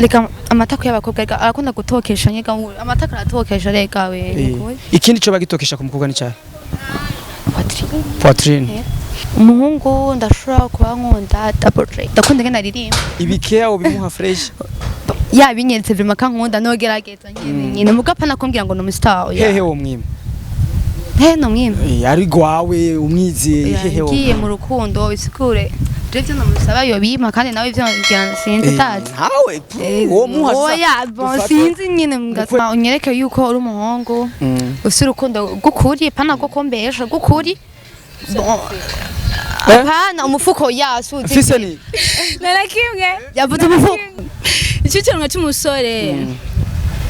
Reka, amatako y'abakobwa reka arakunda gutokesha nyega, amatako aratokesha reka we. Eh. Ikindi cyo bagitokesha ku mukobwa ni cyahe? Poitrine. Poitrine. Eh. Umuhungu ndashobora kuba nkunda Double J, ndakunda ingene aririmba. Ibikeya ubimuha fresh. Yabinyeretse vraiment kankunda, nogerageza nyene mugapfa nakumbwira ngo ni umustar, oya. Hehe wo mwima? He no mwima? Eh, ari gwawe umwizeye, hehe wo? Ngiye mu rukundo bisigure je ivyo namusaba yobimpa, kandi nawe ivyo ngira sinzi tazi. Ntawe uwo muha. Oya, bon, sinzi nyine mugatuma unyereke yuko uri umuhungu ufise urukundo rw'ukuri, pana rwo kumbesha, rw'ukuri. Bon, Eh? apana umufuko yasuze. Mfise ni Nta kimwe. Yavuze umufuko. Icyicanwa cy'umusore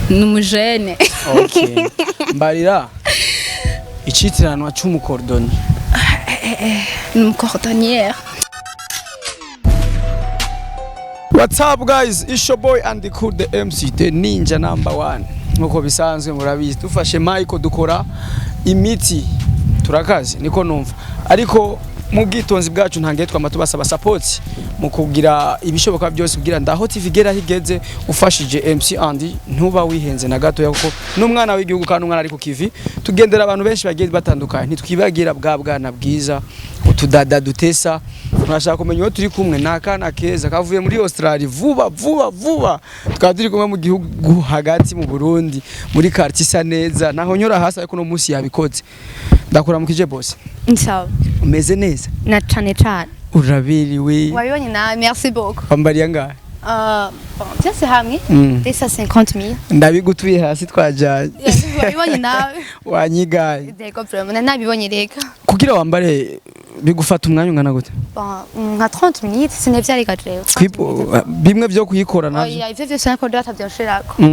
ni umujene. Okay, mbarira icitiranwa c'umukordoni. Ni umucordonnière. What's up guys, it's your boy Andy Cool, the MC, the ninja number one. Nkuko bisanzwe murabizi, dufashe mic dukora imiti turakazi niko numva, ariko mu bwitonzi bwacu ntangiye twama tubasaba support mu kugira ibishoboka byose kugira ndaho TV igera higeze. Ufashije MC Andy ntuba wihenze na gato, kuko n'umwana w'igihugu kandi umwana ari ku kivi. Tugendera abantu benshi bagiye batandukanye, ntitwibagira bwa bwana bwiza utudada dutesa. Turashaka kumenya uwo turi kumwe. Ni akana keza kavuye muri Australia vuba vuba vuba, tukaba turi kumwe mu gihugu hagati mu Burundi, muri quartier isa neza naho nyora hasi, ariko no munsi yabikoze. Ndakuramukije boss. Sawa. Umeze neza? Na cane cane. Urabiriwe. Wabibonye na merci beaucoup. Wambariye angahe? Bon, byose hamwe 250 000. Ndabigutuye hasi twajanye. Wabibonye nawe. Wanyigaye. Yego, vraiment nabibonye reka. Kugira wambare bigufata umwanya ungana gute? Bon, nka 30 minutes, sinavyareka jewe. Bimwe byo kuyikora navyo? Oya, ivyo vyose nako data vyonshirako.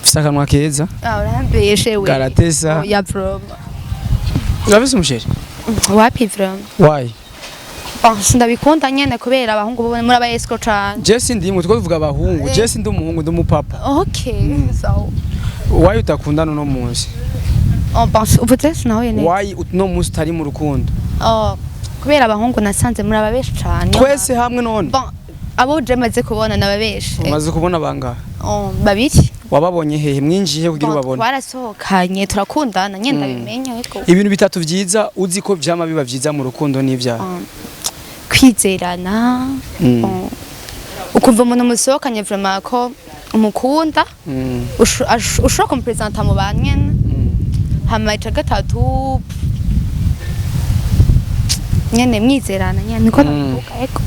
Ufise akanwa keza. Ah, urambeshe we. Karatesa. Oya, vraiment. Urafise umuchéri? Wapi, vraiment. Why? Bon, sindabikunda nyene kubera abahungu bo muri aba escroc cane. Je sindimwe, two tuvuga abahungu. Je sindi umuhungu, ndi umupapa. Okay, so Why utakundana uno munsi? Oh, bon, uvuze sinahuye neza. Why uno munsi utari mu rukundo? Oh, kubera abahungu nasanze muri ababeshi cane. Twese hamwe none? Bon, abo je maze kubona nababeshi. Umaze kubona bangahe? Oh, babiri. Wababonye hehe? Mwinjiye kugira Bon, ubabone? twarasohokanye turakundana nyene, ndabimenya ariko. Ibintu bitatu vyiza uzi ko vyama biba vyiza mu rukundo n'ivyaha? Kwizerana. Bon, ukumva umuntu musohokanye vraiment ko umukunda, ushobora kumupresenta mu bantu nyene. Hama ica gatatu nyene mwizerana nyene, niko nabivuga, ego.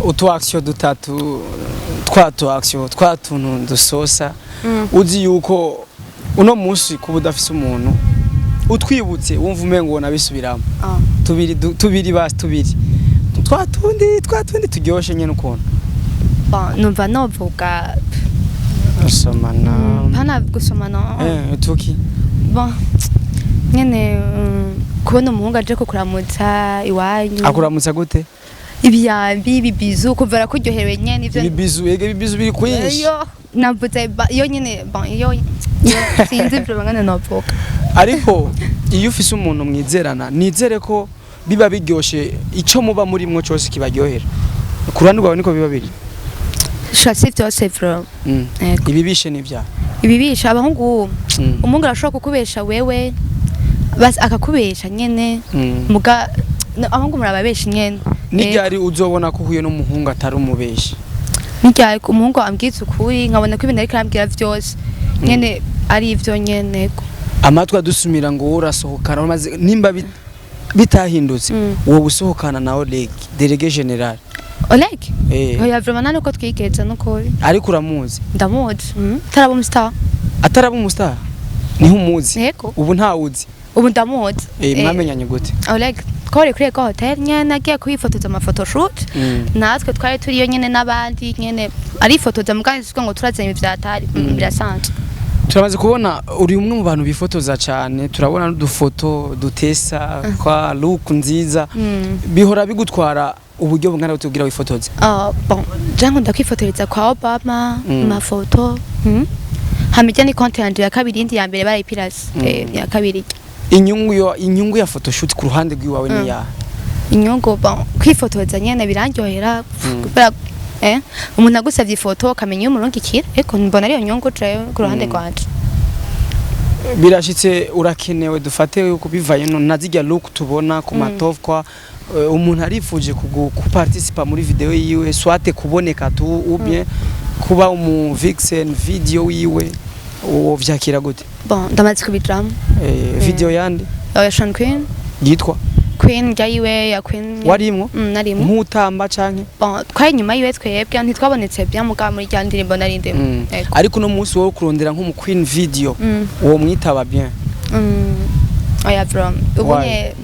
Utu action dutatu, twa tu action, twa tuntu dusosa uzi yuko uno munsi kuba udafise umuntu utwibutse wumva umengo wonabisubiramo. Ah. Tubiri, tubiri basi, tubiri, twa tundi turyoshe nyene ukuntu. Bon, numva novuga Gusomana? Pana gusomana. Eh, tuki? Bon, nyene kubona umuhungu aje kukuramutsa iwanyu. Akuramutsa gute? Ibiyambi, ibibizu, kuva arakuryoherewe nyene ivyo. Ibibizu, ege ibibizu biri kwinshi. Iyo navuze iyo nyene, bon, iyo sinzi vraiment ngene novuga. Ariko iyo ufise umuntu mwizerana, nizere ko biba biryoshe, ico muba murimwo cose kibaryohera. Ku ruhande rwawe niko biba biri? Sha, si vyose vraiment. Ego. Ibibishe n'ivyaha? Ibibisha abahungu, umuhungu arashobora kukubesha wewe basi akakubesha nyene. Muga abahungu murababesha nyene. N'iryari uzobona ko uhuye n'umuhungu atari umubeshi? N'iryari umuhungu ambwiza ukuri, nkabona ko ibintu ariko arambwira vyose nyene ari ivyo nyene, ego. Amatwi adusumira ngo wowe urasohokana maze nimba bitahindutse, wowe usohokana na Oleg délégué général? Oleg? Eh. Oya, vraiment nta nuko twigeze nukuri. Ariko uramuzi? Ndamuzi, taraba umustar. Ataraba umustar niho umuzi? Yego. Ubu ntawuzi? Ubu ndamuzi. Eh, mwamenyanye gute? Oleg twari kuri Ego Hotel nyene, agiye kwifotoza ama photoshoot. Natwe twari turiyo nyene n'abandi nyene, arifotoza mugabo siko ngo turazanye ivyatari, birasanzwe. Turamaze kubona uri umwe mu bantu bifotoza cyane, turabona n'udufoto dutesa kwa look nziza. Bihora bigutwara uburyo bungana gute kugira wifotoze? Ah, bon, je nkunda kwifotoreza kwa Obama mafoto. Hama ijya ni konti yanje ya kabiri, indi ya mbere barayipirase. Eh, ya kabiri. Inyungu ya photoshoot ku ruhande rw'iwawe ni ya Inyungu, bon, kwifotoza nyene birandyohera kubera Umuntu agusavye ifoto ukamenya iyo umurungikira, eko mbona ariyo nyungu jewe ku ruhande rwanje. Birashitse urakenewe, dufate yuko bivaye no na zirya look tubona ku matofwa, umuntu arifuje kuparticipa muri video yiwe, soit kuboneka tu ou bien kuba umu vixen video wiwe, uwo vyakira gute? Bon, ndamaze kubijamwo. Video yandi? Oya, Sean Queen. Yitwa? Queen rya yiwe ya Queen. Warimwo? Narimwo. Nk'utamba canke? Bon, twari inyuma yiwe twebwe, ntitwabonetse bien, mugabo muri rya ndirimbo nari ndimo. Ego. Ariko uno munsi wowe kurondera nk'umu queen video, uwo mwitaba bien? Oya, from ubu Why? nye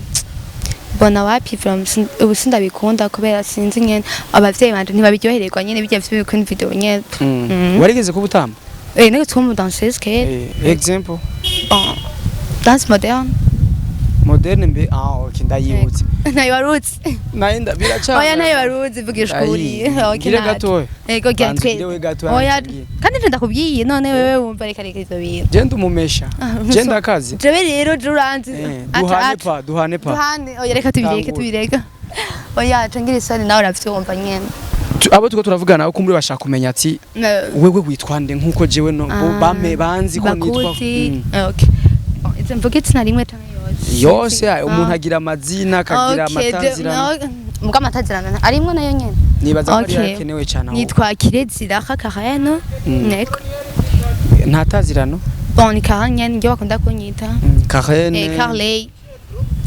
mbona wapi from ubu sindabikunda kubera sinzi nyene, abavyeyi banje ntibabiryohererwa nyene bijya vy'ibi queen video nyene. Warigeze kuba utamba? Nigeze kuba umu danseuse kera. Example? Bon, danse moderne. Moderne mbe? Ah, okay, ndayibutse. Nayo waruzi? Nayo biracana. Oya, nayo waruzi, vugisha ukuri. Ayi, Okay, ngire naco. gatoya. Ego, gira Banza twe. ugire we gatoya, Oya, ntubwire. kandi nje ndakubwiye none wewe wumva, reka reka ivyo bintu. Je ndumumesha, je ndakazi. Jewe rero je uranzi. Duhane pa, duhane pa. Duhane, oya, reka tubireke. Tangura. Tubireke, oya, cengira isoni, nawe uravyumva nyene. Abo tuko turavugana nabo kumburi bashaka kumenya ati wewe witwa nde, nkuko jewe no bo Ah, bame banzi ko nitwa bakuzi. Okay. Bon, izo mvuga izina rimwe canke yose? Yose. Umuntu agira amazina, akagira amatazirano. Muga amatazirano arimwo nayo nyene. Nibaza ko ari Okay. yakenewe cyane aho. Nitwa Kirezira Karene. Nego. Nta tazirano? Bon, ni Karen nyene niryo bakunda kunyita. Karen? Carley.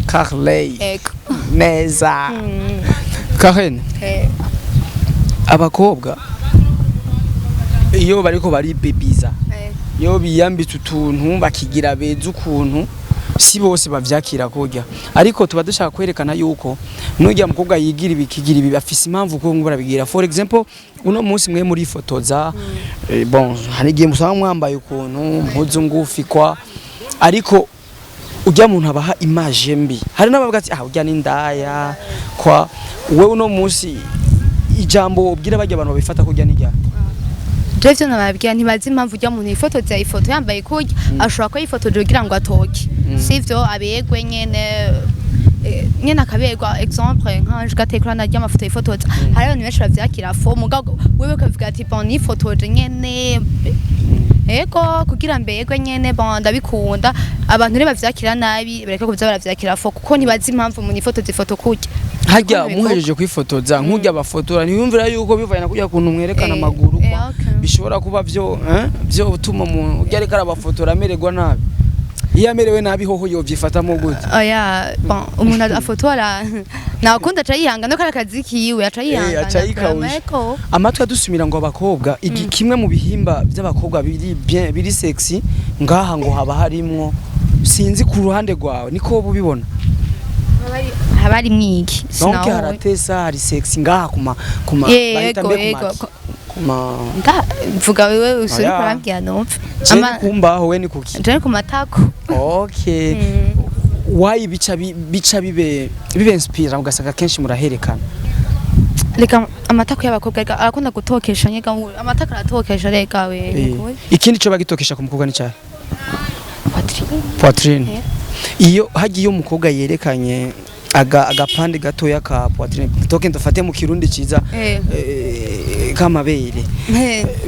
Carley. Ego. Neza. Karen, abakobwa iyo bariko baribebiza, iyo biyambitse utuntu bakigira beza ukuntu, si bose bavyakira kurya, ariko tuba dushaka kwerekana yuko nurya mukobwa yigira ibi kigira ibi afise impamvu ko ngo barabigira. For example, uno munsi mwe muri fotoza, bon, hari igihe musanga mwambaye ukuntu mpuzu ngufi kwa, ariko urya muntu abaha image mbi. Hari n'abavuga ati: "Ah, urya ni ndaya." Kwa wewe uno munsi, ijambo ubwira barya abantu babifata kurya ni ryari? Je ivyo nababwira, ntibazi impamvu ujya muntu yifotoza ifoto yambaye kurya. Ashobora kuba yifotoje kugira ngo atoke, sivyo? Abegwe nyene, nyene akaberwa. Exemple, nkanje gatekura narya amafoto yifotoza, hari abantu benshi bavyakira fo, mugabo wewe ukavuga ati: "Bon, nifotoje nyene, ego, kugira mbegwe nyene, bon, ndabikunda." Abantu rero bavyakira nabi bareka kuza baravyakira fo, kuko ntibazi impamvu umuntu yifotoza ifoto kurya. Harya Uko bivuga. muhejeje kwifotoza, nk'urya bafotora, ntiyumvira yuko bivanye na kurya kuntu mwerekana amaguru kwa bishobora kuba vyo vyo utuma umuntu urya ariko arabafotora amererwa nabi? Iyo amerewe nabi hoho yovyifatamo gute? Oya, bon, umuntu afotora nakunda aca yihangana, no kari akazi kiwe, aca yihangana. Aca yikawusha. Ego. Amatwi adusumira ngo abakobwa, kimwe mu bihimba by'abakobwa biri bien, biri sexy, ngaha ngo haba harimwo. Sinzi ku ruhande rwawe niko woba ubibona? Haba harimwo iki? Donc Sinabonye. haratesa, hari sexy ngaha kuma bahita Yego. mbe Yego. kumaki kuma. Nga vuga wewe, usuri Oya. kurambwira numve. Je ni kumbaho, we ni kuki? Je ni ku matako. Okay. Why bica bibe inspira, ugasanga kenshi muraherekana? Reka, amatako y'abakobwa reka arakunda gutokesha nyega, amatako aratokesha, reka we. Ikindi cyo bagitokesha ku mukobwa ni cyahe? Poitrine. Poitrine. Iyo hagiye umukobwa yerekanye agapande gatoya ka poitrine, toke ndafate mu Kirundi ciza, k'amabere,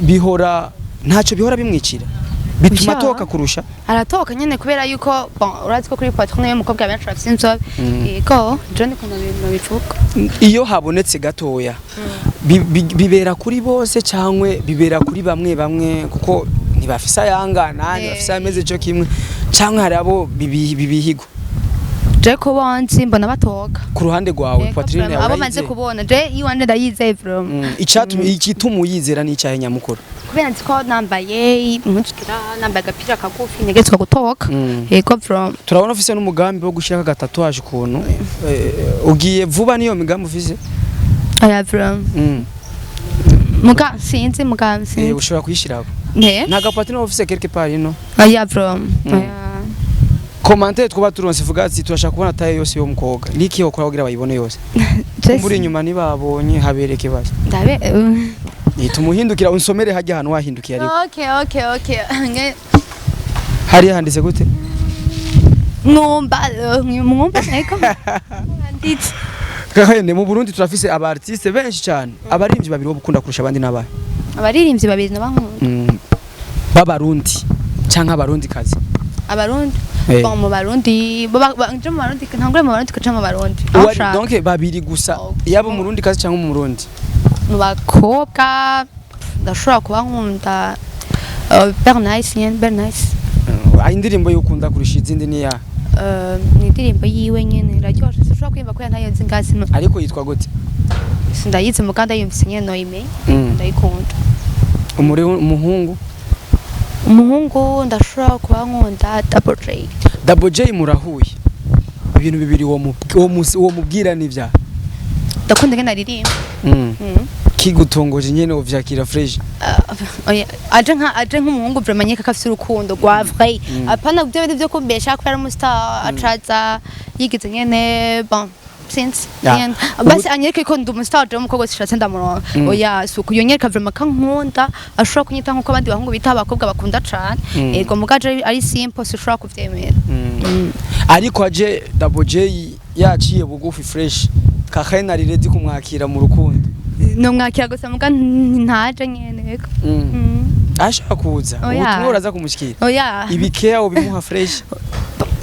bihora ntacyo bihora bimwicira, bituma Bisha. atoka kurusha. Aratoka nyene kubera yuko, bon, urazi ko kuri poitrine y'umukobwa benshi bafise inzobe. Yego, je niko nabivuga. Iyo habonetse gatoya, bibera kuri bose cyangwa bibera kuri bamwe bamwe, kuko ntibafise ayangana, ntibafise ameze cyo kimwe, cyangwa hari abo bibihigwa? Je ko bonzi mbona batoka. Ku ruhande rwawe, Yego, poitrine vraiment, yawe abo maze urayizeye? kubona, je iwanje ndayizeye vraiment. Icyatumye, igituma uyizera ni icyahe nyamukuru? Kubera nzi ko nambaye impuzu, nambaye agapira kagufi, ntegetswe gutoka. Yego, vraiment. Turabona ufise n'umugambi wo gushyiraho agatatuwaje ukuntu, ugiye vuba, niyo migambi ufise? Oya, vraiment. Muga sinzi, muga sinzi. Ushobora kuyishyiraho. Ne. Nta gapoitrine ufise quelque part ino? Oya, vraiment. Oya. Commentaire twaba turonse ivuga ati: "Turashaka kubona taille yose y'umukobwa." Niki yokora kugira bayibone yose? Je Kumbura inyuma ntibabonye, habereke basi. Ndabe. Tumuhindukira unsomere hajya ahantu wahindukiye ariko. Okay. Hariya handitse gute? Mwumba, mwumba, eko. Nditse. Kahene, mu Burundi turafise aba artiste benshi cyane. Abaririmbyi babiri bo gukunda kurusha abandi nabahe? Abaririmbyi babiri nabankunda? B'abarundi canke abarundi kazi. Abarundi? Eh. Bon, mu Barundi nje mu Barundi, ntangure mu Barundi kuja mu Barundi aho ushaka. Donc babiri gusa. Oh. Yaba umurundi kazi canke umurundi. Mu bakobwa ndashobora kuba nkunda Bernice nyene, Bernice. Indirimbo yukunda kurusha izindi ni ya? Ni indirimbo yiwe nyene, iraryoshe. Sinshobora kwiyumva kubera ntayo nzi ngazi. Ariko yitwa gute? Sindayizi, muga ndayumvise nyene noyimenya. Ndayikunda. Umuri umuhungu? Umuhungu ndashobora kuba nkunda Double J. Double J murahuye, ibintu bibiri wo mubwira nivya? Ndakunda ingene aririmba. Kigutongoje nyene uvyakira fresh? Oya, aje nk'umuhungu vraiment nyeka ko afise urukundo rwa vrai, apana byo bintu byo kumbesha ko ari umustar acaza yigize nyene. Bon, sinzi. Ya. Nyene. Basi anyereke ko ndi umustar, je umukobwa sishatse ndamuronka. Oya, suko yonyereka vraiment ko ankunda, ashobora kunyita nkuko abandi bahungu bita abakobwa bakunda cane. Ego, mugaje ari simple sishobora kuvyemera. Ariko aje Double J yaciye bugufi fresh, Kahene ari ready kumwakira mu rukundo? Nomwakira gusa muga ntaje nyene, ego. Ashaka kuza? Oya. Ubutumwa uraza kumushikira? Oya. Ibikeya ubimuha fresh?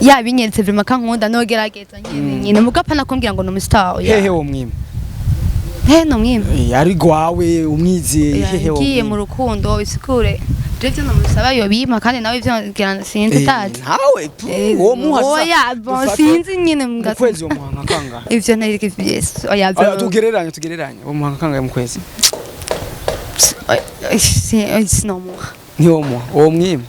Yabinyeretse vraiment ko ankunda, nogerageza nyene nyene, muga apana kumbwira ngo ni umustar, oya. Hehe wo mwima? He no mwima? Ari gwawe umwizeye, hehe wo Ngiye mu mwima? rukundo bisikure je ivyo nomusaba yobimpa, kandi nawe ivyo ngira sinzi tazi. Ntawe uwo muha sasa, Oya, bon, dufate sinzi nyene. mu Mga kwezi uwo muha nka kangahe? Ivyo ntari yes, oya. Oya, tugereranye, uwo muha nka kangahe mu kwezi? Sinomuha. Ntiwo muha, uwo mwima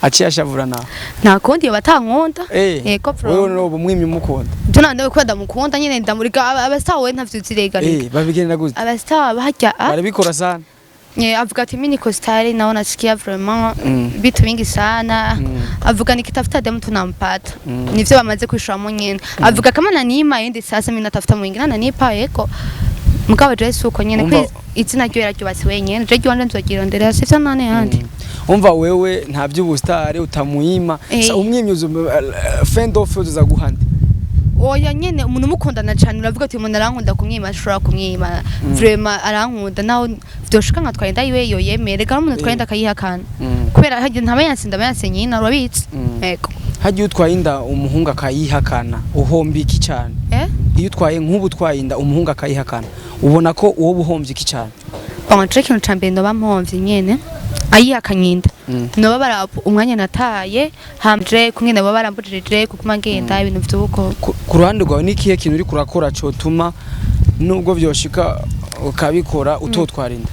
aciye ashavura nawe? Nta kundi, yoba atankunda. Yego, bro. Wewe no umwimye umukunda? Je nande ko ndamukunda nyene, ndamurika. Abastar we ntavyo uzirega rega. Babigenda gute? Abastar barya ah? Barabikora sana. Avuga ati mimi niko stari naona nasikia vraiment vitu vingi sana. Avuga nikitafuta demu tunampata. Nivyo bamaze kwishuramo nyene. Avuga kama naniima yindi, sasa mimi natafuta mwingine ananipa. Yego, mugabo je suko nyene. Umva- Kwi izina ryo yararyubatse wenyene, je ryo nzogira sivyo none yandi. Umva, wewe nta by'ubustare utamuima. Sa umwimye fin of uza guhande? Oya nyene, umuntu umukundana cane uravuga ati umuntu arankunda, kumwima ashobora kumwima. Vraiment arankunda, naho vyoshika nka twagenda iwe yoyemere gara umuntu twagenda akayihakana, kubera harya ntaba yanse, ndaba yanse nyina, urabitse. Yego. Hagiye utwaye inda umuhungu akayihakana, uhomba iki cyane? Eh? Iyo utwaye nk'ubu utwaye inda umuhungu akayihakana, ubona ko uwo buhombye iki cyane? Bon, je ikintu ca mbere ndoba mpomvye nyene ayihakanye inda, noba bara umwanya nataye hamje kumwe nabo barambujije kuguma ngenda ibintu vy'uko. Ku ruhande rwawe ni ikihe kintu uri kurakora cotuma nubwo vyoshika ukabikora utotwara inda?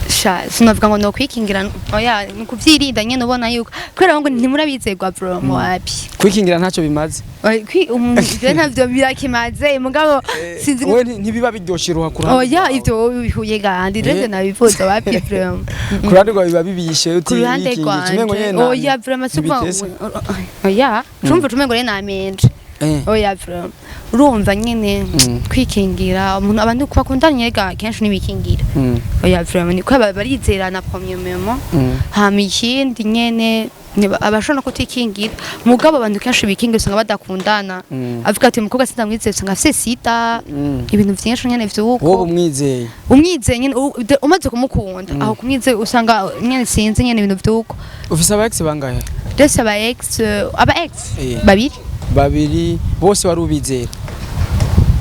Sha, sinavuga ngo nokwikingira, oya, ni ukuvyirinda nyene, ubona yuko kubera ngo ntimurabizegwa bro wapi. Kwikingira ntacyo bimaze? Oya, ivyo ntavyo birakimaze, mugabo sinzi. We ntibiba biryoshe iruha ku ruhande Oya. rwawe? Ivyo wowe bihuye gandi rero nabivuze wapi vraiment. Ku ruhande rwawe biba bibishe? Ku ruhande Utikingira umengo rwanje nyene oya, vraiment si ntibitese. Oya, cumva umengo rero namenje. Oya, vraiment urumva nyene kwikingira umuntu, abantu bakundanye ga kenshi ntibikingira. Oya, vraiment ni ko barizerana premièrement. Hama ikindi nyene abashobora no kutikingira, mugabo abantu kenshi bikingira usanga badakundana. Avuga ati umukobwa sindamwizeye, usanga afise sida, ibintu vyinshi nyene vy'uko. Wowe umwizeye? Umwizeye nyene, umaze kumukunda aho kumwizeye usanga nyene sinzi nyene ibintu vy'uko. Ufise aba ex bangahe? Ndetse aba ex, aba ex babiri. Babiri bose wari ubizera?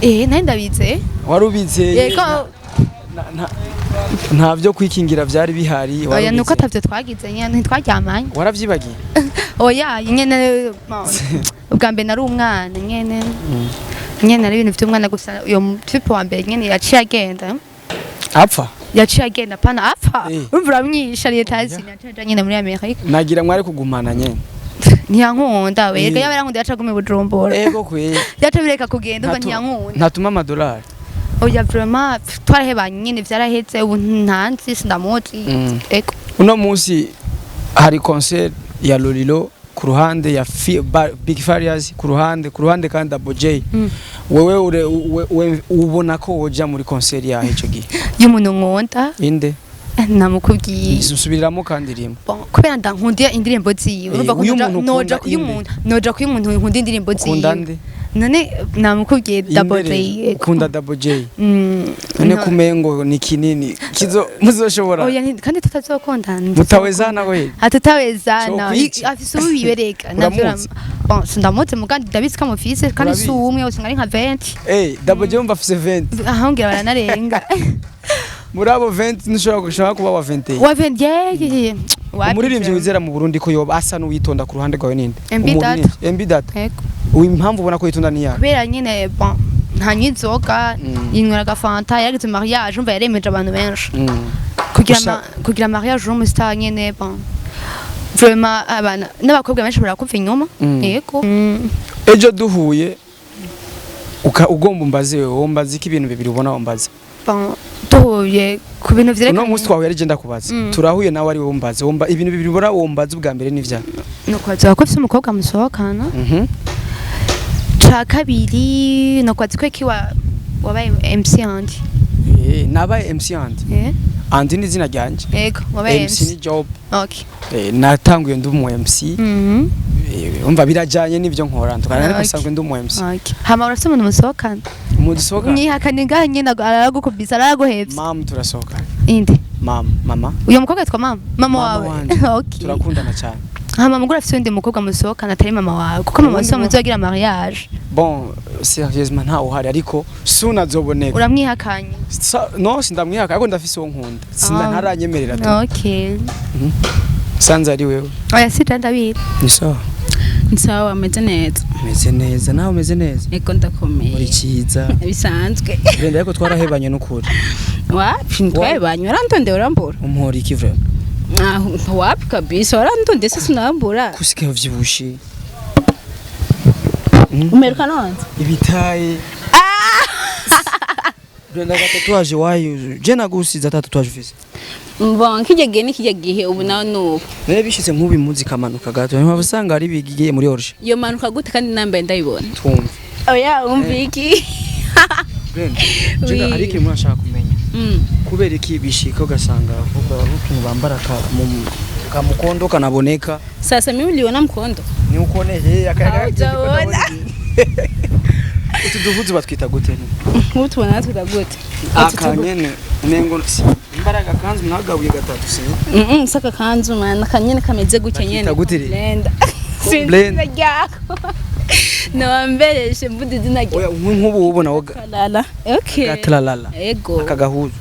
Nari ndabizeye. Wari ubizeye? Yego. Nta byo kwikingira byari bihari, wari Oya, nuko ubizeye? atavyo twagize nyene, ntitwaryamanye. Waravyibagiye? Oya nyene, bon, ubwa mbere nari umwana nyene nyene, ari ibintu vy'umwana gusa. Uyo type wa mbere nyene yaciye agenda. Apfa? Yaciye agenda, pana apfa. Urumva uramwisha leta yaciye aja nyene muri Amerika. Nagira mwari kugumana nyene. Ntiyankunda we, yega yaba yarankunda yaca aguma i Bujumbura. Ego kwe. Yaca bireka kugenda, umva, ntiyankunda. Ntatuma amadolari? Oya, vraiment twarahebanye nyene, vyaraheze, ubu ntanzi, sindamuzi. Ego. Uno munsi hari concert ya Lolilo ku ruhande ya Big Farious, ku ruhande kandi Double J. Wewe ubona ko woja muri concert yahe ico gihe? Y'umuntu nkunda. Inde? Namukubwiye. Subiriramo kandi rimwe. Bon, kubera ndankunda indirimbo ziwe, urumva ko uyu noja muntu noja ukunda kuyu inde? muntu, noja kuyu muntu nkunda indirimbo Ukunda ziwe. nde? None namukubwiye Double J. Imbere, ukunda Double J? Mm. None No. kumengo ni kinini kizo muzoshobora? Oya, kandi tutazokundana. Mutawezana we? Hatutawezana. Cokwica. Afise uwibereka. Uramuzi? Bon, sindamuzi, mugandi ndabizi ko amufise, kandi si Urabizi? umwe, usanga ari nka 20. Double J wumva afise 20? Ahongira baranarenga. Muri abo 20 ntushobora gushaka kuba wa 21? Wa 20, yeah. Umuririmbyi wizera mu Burundi ko yoba asa n'uwitonda ku ruhande rwawe ninde? MB Data. Umuririmbyi MB Data? Yego. Uyu impamvu ubona ko yitonda ni yawe? Kubera nyine, bon, ntanywa inzoga, yinywera agafanta. Yaragize mariage, umva, yaremeje abantu benshi. Kugira kugira mariage uri umustar nyene, bon, vraiment abana n'abakobwa benshi barakuva inyuma. Yego. Ejo duhuye ugomba umbaze, wewe wombaze iki? Ibintu bibiri ubona wombaza. Bon, duhuye ku bintu Uno vyerekanye munsi twahuye ari je ndakubaza. Turahuye nawe ari wowe umbaze, womba ibintu bibiri ubona wombaza ubwa mbere n'ivya? Nuko ko ufise umukobwa musohokana. Ca kabiri nuko ko kiwa wabaye MC Andy. Nabaye MC Andy? Eh. Andy ni izina ryanje. Yego, wabaye MC ni MC. job. Okay. Natanguye ndi umu MC. Umva, birajanye n'ivyo nkora ndukana, ariko nsanzwe ndi umu MC. Okay. Hama urafise umuntu musohokana? Umudusohoka? Mwihakane ngaha nyene, aragukubise, araguhevye. Mam, turasohokana. Inde? Mam, mama. Uyo mukobwa yitwa mama? Mama Mama wawe? wanje. Okay. Turakundana cyane. Hama mugura afise undi mukobwa musohokana atari mama wawe? Kuko mama Uwundi wawe muzogira mariage. Bon, sérieusement ntawe uhari, ariko soon azoboneka. Uramwihakanye? No, sindamwihaka, ariko ndafise uwo nkunda, sinda Ah. ntaranyemerera tu. Okay. Sanze ari wewe. Oya, si ndabizi. Ni sawa? Sawa, ameze neza. Umeze neza? Nawe umeze neza? Ego, ndakomeye. Uri cyiza. Bisanzwe. Brenda, ariko twarahebanye n'ukuri. Wapi, twabanye, warandonde urambura. Umuhora iki vraiment? Ah, wapi kabisa, warandonde sasa unambura. Kusigaye uvyibushe. Umeruka nonze. Ibitaye. Brenda, gatatuwaje wayo je nagusize ata tatouage ufise. Bon, kijya gihe ni kijya gihe, ubu nawe nubu. None bishitse nk'ubu impuzu ikamanuka gato, niho usanga ari bigiye muri orge. Iyo manuka gute kandi nambaye ndayibona? Twumve. Oya, umva iki. Brenda, Oui. je hari ikintu nashaka kumenya. Kubera iki bishika ugasanga abakobwa ukuntu bambara ka mu kamukondo kanaboneka? Sasa mimi uliona mkondo? Ni ukone he akayaga. Haujaona. Utu duhuzu batwita gute? Nk'ubu tubona twita gute? Aka nyene umengo si imbaraga kanzu mwagabuye gatatu si? Saka kanzu mana kanyene kameze gutya nyene. Bakita gute rero? Blender. Sinzi Blender. izina ryako. Nawambereshe mvuze izina ryako. Oya, nk'ubu ubona woga. Lala. Okay. Gatralala. Ego. Aka gahuzu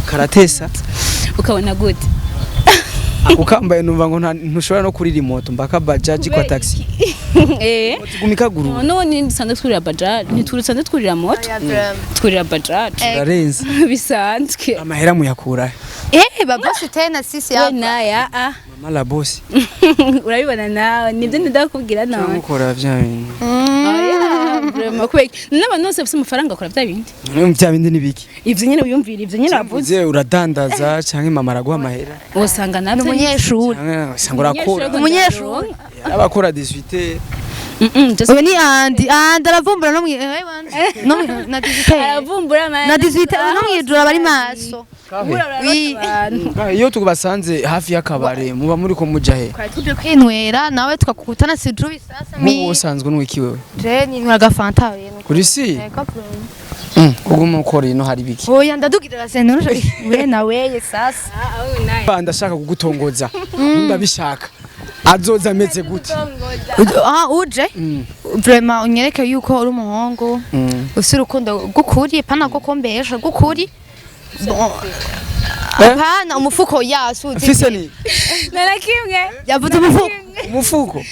karatesa. Ukabona gute? Ako kambaye numva ngo ntushobora no kurira imoto mbaka bajaji kwa taxi. Gumi kaguru. None dusanzwe twurira bajaji, ntiturusanzwe twurira moto, twurira bajaji. Urarenze. Bisanzwe. Amahera muyakura he? Eh, babosi tena sisi We hapa. naya ah. Mama la boss. Urabibona nawe, nibyo ndakubwira nawe. Ukora vya bintu. Oya, vraiment, kubera iki? N'abantu bose bafite amafaranga bakora bya bindi. None vya bindi nibiki? Ivyo nyene wiyumvira, ivyo nyene wavuze. Uze uradandaza canke mama araguha amahera? Usanga Ni navyo. umunyeshuri. Canke usanga urakora? Umunyeshuri. Abakora 18. Uyu ni Andy. Andy aravumbura no mwi no na 18. Aravumbura man. Na 18 no mwijoro abari maso. Oui. Iyo tubasanze hafi y'akabare muba muri ko muja he? Twari tuje kwinywera nawe tukakutana sijui sasa Nk'ubu mi. usanzwe n'uwiki wewe? Je ninywera agafanta rero. Uri si? Yego, bro. Uguma ukora ino hari biki? Oya, ndadugira senurusha. We na weye sasa. Ba, ndashaka kugutongoza. Ndabishaka. Azoza ameze gute? Ah, uje? Vraiment unyereke yuko uri umuhungu. Ufise urukundo rw'ukuri, pana rwo kumbesha, rw'ukuri. Bon. Eh? Apana umufuko yasu. Mfise ni Nara kimwe. Yavuze umufuko. umufuko.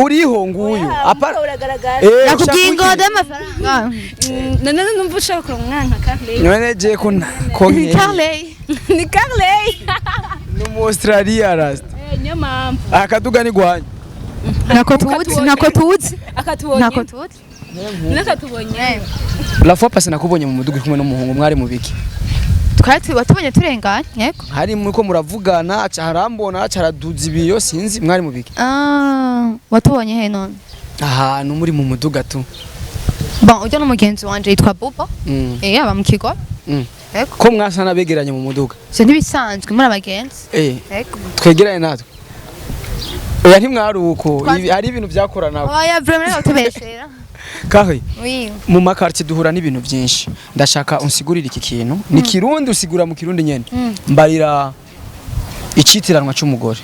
Uriho nguyu. Apana. Uragaragara. Nakubwiye ingodo y'amafaranga. None numva ushaka kuronka umwana nka Carley. None je ko ko nke. Carley. Ni Carley. No mu Australia rasta. Eh, niyo mpamvu. Akaduga ni gwanyu. Nako tuzi, nako tuzi. Akatubonye. Nako tuzi. Nakatubonye. La fois passée nakubonye mu mudugu kumwe n'umuhungu, mwari mu biki? Twari watubonye turenganye, yego. Hari muri ko muravugana, aca harambona, aca araduza ibiyo, sinzi mwari mu biki. Ah, watubonye he none? Ahantu muri mu muduga tu. Bon, ujya n'umugenzi wanje yitwa Bubo. Eh, aba mu kigo. Yego. Ko mwasa n'abegeranye mu muduga? Ivyo ntibisanzwe muri abagenzi. Yego. Twegeranye natwe. Oya, ntimwari uko. Hari ibintu byakorana. Oya, vraiment reka tubeshera. Kahe. Oui. Mu ma quartier duhura n'ibintu byinshi. Ndashaka unsigurire iki kintu, ni Kirundi, usigura mu Kirundi nyene. Mbarira icitiranwa c'umugore.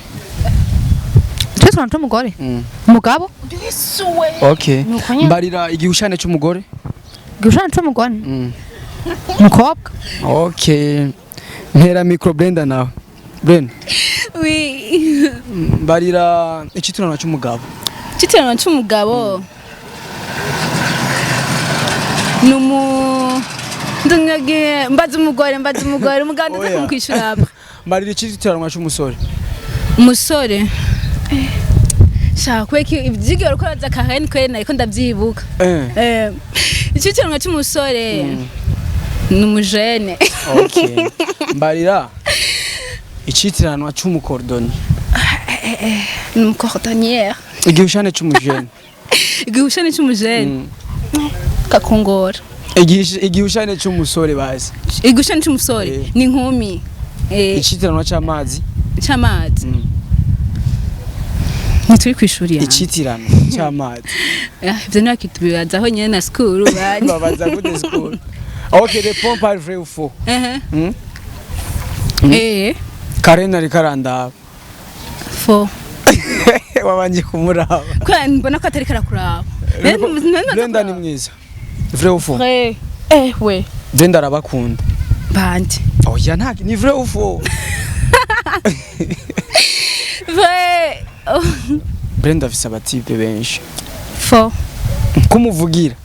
Twese c'umugore. Umugabo. Okay. Nuko nyene. Mbarira igihushane c'umugore. Igishushanyo c'umugore. Umukobwa. Okay, ntera micro Brenda nawe. Brenda. Oui. Mbarira icitiranwa c'umugabo. Citiranwa c'umugabo numu ndungagiye mbaza umugore, mbaza umugore, umugabo ndaza Oya. kumkwishura après. Mbarira icitiranwa c'umusore. Umusore, shaka kweki ivyigero uko raza kaheni kweri nariko ndavyibuka. Icitiranwa c'umusore ni umujene. Okay, mbarira icitiranwa c'umukordoni. Ni umucordonnière. Igihushane c'umujene. Igihushane c'umujene kakongora. Igihushane c'umusore bazi. Igihushane c'umusore ni inkumi. Icitiranwa c'amazi. C'amazi. Ntituri kw'ishuri yanjye. Icitirano c'amazi. Ah, ivyo ntibakitubibazaho nyene na sikuru banye. Babaza gute school? Okay, réponds par vrai ou faux. Karen ariko arandaba. Faux. Wabanje kumuraba. Kubera mbona ko atari karakuraba. Brenda ni mwiza, vrai ou faux? Vrai. Eh we. Brenda arabakunda. Bande. Oya, nta ni vrai ou faux? Vrai. Oh. Brenda afise aba type benshi. Faux. Kumuvugira.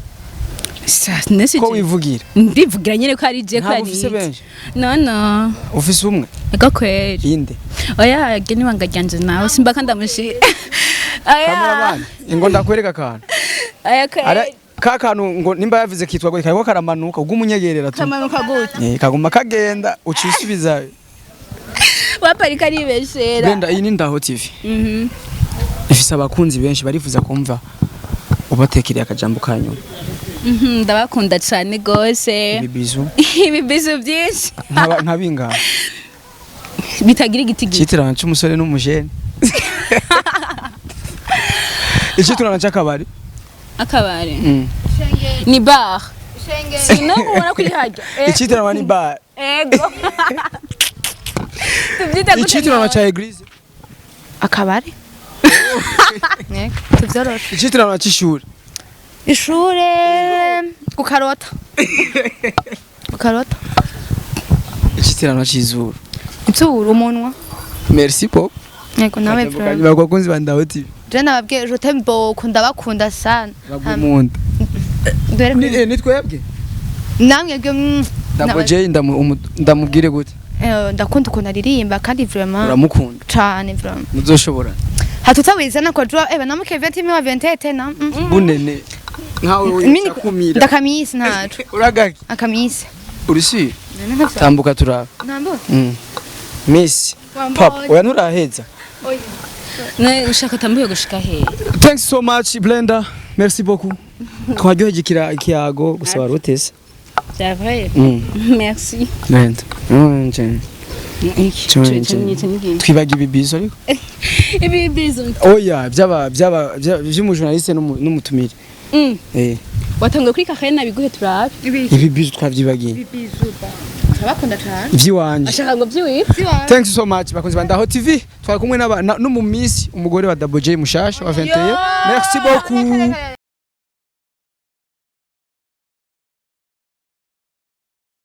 Sa nesi. Ko wivugira. Ndivugira nyene ko ari je ko Ntabwo ari. ufise benshi. No no. Ufise umwe. Ego kweri. Inde? Oya, ge nibanga ryanje nawe simba kandi amushira. Oya. Cameraman, ngo ndakwereka akantu. Oya Ara kweri. ka kantu ngo nimba yavuze kitwa gute, kariko karamanuka ubwo umunyegerera tu. Kamanuka gute? Kaguma kagenda ucisubiza. Waparika aribeshera. Brenda, iyi ni Ndaho TV. Ifise abakunzi benshi barifuza kumva ubatekereye akajambo kanyuma. Ndabakunda cane gose. Ibibizu. Ibibizu byinshi. Nka bingana. Bitagira igitigiri. Icitirano c'umusore n'umujene. Icitirano c'akabari. Akabari. Ni bar. Sino ubona kuri harya. Icitirano ni bar. Ego. Tubyita gute? Icitirano Nawe? ca église. Akabari. Yego, tuvyoroshe. Icitirano c'ishuri. Ishure, gukarota. Gukarota. Icitirano c'izuru. Izuru, umunwa. Merci pop. Yego nawe. Akajambo Vraiment. kanyuma ku bakunzi ba Ndaho TV. Je nababwiye je t'aime beaucoup, ndabakunda sana. Bagumunda. Dore. Ni twebwe. Namwe bwe. Double J ndamubwire gute? Ndakunda ukuntu aririmba kandi vraiment. Uramukunda. Cane vraiment. Muzoshobora. Hatutawizana kwa jua eba namuke 20 mi wa 27 na. Bunene. Nkawe Mini- wicakumira. Ndakamisi ntaco. Uragaki. Akamisi. Urisi. Tambuka turaba. Ntambo. Miss Pop, oya nturaheza. Ne ushaka tambuye gushika he? Thanks so much Blenda. Merci beaucoup. Twaryoheje ikiyago gusa warutese. C'est vrai. Merci. Brenda. Twibaga ibibizo ariko. Ibi bizo. Oya, byaba by'umujournaliste n'umutumire. Watanguye kuri kahena biguhe turabe. Ibibizo twavyibagiye. Ndabakunda cane. Ivy'iwanje. Ashaka ngo byiwi. Thanks so much bakunzi ba Ndaho TV. Twari kumwe n'umu miss umugore wa Double J mushasha wa 21. Merci beaucoup.